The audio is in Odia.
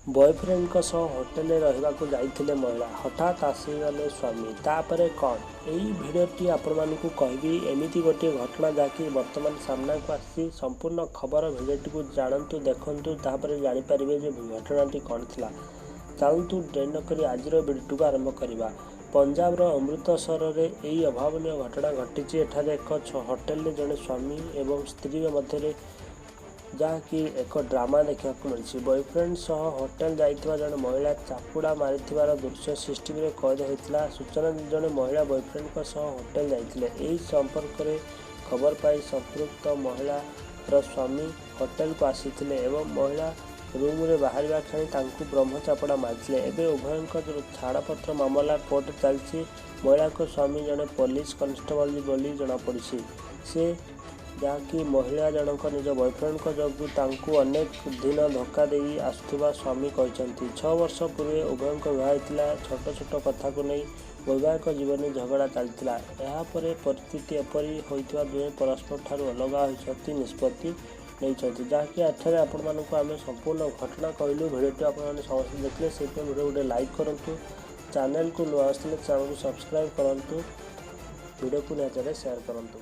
ବୟଫ୍ରେଣ୍ଡଙ୍କ ସହ ହୋଟେଲରେ ରହିବାକୁ ଯାଇଥିଲେ ମହିଳା, ହଠାତ୍ ଆସିଗଲେ ସ୍ୱାମୀ, ତାପରେ କ'ଣ? ଏହି ଭିଡ଼ିଓଟି ଆପଣମାନଙ୍କୁ କହିବି ଏମିତି ଗୋଟିଏ ଘଟଣା ଯାହାକି ବର୍ତ୍ତମାନ ସାମ୍ନାକୁ ଆସିଛି। ସମ୍ପୂର୍ଣ୍ଣ ଖବର ଭିଡ଼ିଓଟିକୁ ଜାଣନ୍ତୁ, ଦେଖନ୍ତୁ, ତାପରେ ଜାଣିପାରିବେ ଯେ ଘଟଣାଟି କ'ଣ ଥିଲା। ଚାଲନ୍ତୁ ଡେରି ନକରି ଆଜିର ଭିଡ଼ିଓଟିକୁ ଆରମ୍ଭ କରିବା। ପଞ୍ଜାବର ଅମୃତସରରେ ଏହି ଅଭାବନୀୟ ଘଟଣା ଘଟିଛି। ଏଠାରେ ଏକ ହୋଟେଲରେ ଜଣେ ସ୍ୱାମୀ ଏବଂ ସ୍ତ୍ରୀଙ୍କ ମଧ୍ୟରେ ଯାହାକି ଏକ ଡ୍ରାମା ଦେଖିବାକୁ ମିଳିଛି। ବୟଫ୍ରେଣ୍ଡ ସହ ହୋଟେଲ ଯାଇଥିବା ଜଣେ ମହିଳା ଚାପୁଡ଼ା ମାରିଥିବାର ଦୃଶ୍ୟ ସିସିଟିଭିରେ କଏଦ ହୋଇଥିଲା। ସୂଚନା, ଜଣେ ମହିଳା ବୟଫ୍ରେଣ୍ଡଙ୍କ ସହ ହୋଟେଲ ଯାଇଥିଲେ। ଏହି ସମ୍ପର୍କରେ ଖବର ପାଇ ସମ୍ପୃକ୍ତ ମହିଳାର ସ୍ୱାମୀ ହୋଟେଲକୁ ଆସିଥିଲେ ଏବଂ ମହିଳା ରୁମ୍ରେ ବାହାରିବା କ୍ଷଣି ତାଙ୍କୁ ବ୍ରହ୍ମ ଚାପୁଡ଼ା ମାରିଥିଲେ। ଏବେ ଉଭୟଙ୍କ ଛାଡ଼ପତ୍ର ମାମଲା କୋର୍ଟରେ ଚାଲିଛି। ମହିଳାଙ୍କ ସ୍ୱାମୀ ଜଣେ ପୋଲିସ କନଷ୍ଟେବଳ ବୋଲି ଜଣାପଡ଼ିଛି। ସେ ଯାହାକି ମହିଳା ଜଣଙ୍କ ନିଜ ବୟଫ୍ରେଣ୍ଡଙ୍କ ଯୋଗୁଁ ତାଙ୍କୁ ଅନେକ ଦିନ ଧୋକା ଦେଇ ଆସୁଥିବା ସ୍ୱାମୀ କହିଛନ୍ତି। 6 ବର୍ଷ ପୂର୍ବେ ଉଭୟଙ୍କ ବିବାହ ହୋଇଥିଲା। ଛୋଟ ଛୋଟ କଥାକୁ ନେଇ ବୈବାହିକ ଜୀବନରେ ଝଗଡ଼ା ଚାଲିଥିଲା। ଏହାପରେ ପରିସ୍ଥିତି ଏପରି ହୋଇଥିବା ଦୁହେଁ ପରସ୍ପର ଠାରୁ ଅଲଗା ହୋଇଛନ୍ତି ନିଷ୍ପତ୍ତି ନେଇଛନ୍ତି। ଯାହାକି ଏଠାରେ ଆପଣମାନଙ୍କୁ ଆମେ ସମ୍ପୂର୍ଣ୍ଣ ଘଟଣା କହିଲୁ। ଭିଡ଼ିଓଟି ଆପଣମାନେ ସମସ୍ତେ ଦେଖିଲେ, ସେଇଥିପାଇଁ ଭିଡ଼ିଓ ଗୋଟେ ଲାଇକ୍ କରନ୍ତୁ। ଚ୍ୟାନେଲକୁ ନୂଆ ଆସିଲେ ଚ୍ୟାନେଲକୁ ସବସ୍କ୍ରାଇବ୍ କରନ୍ତୁ, ଭିଡ଼ିଓକୁ ନିହାତି ସେୟାର କରନ୍ତୁ।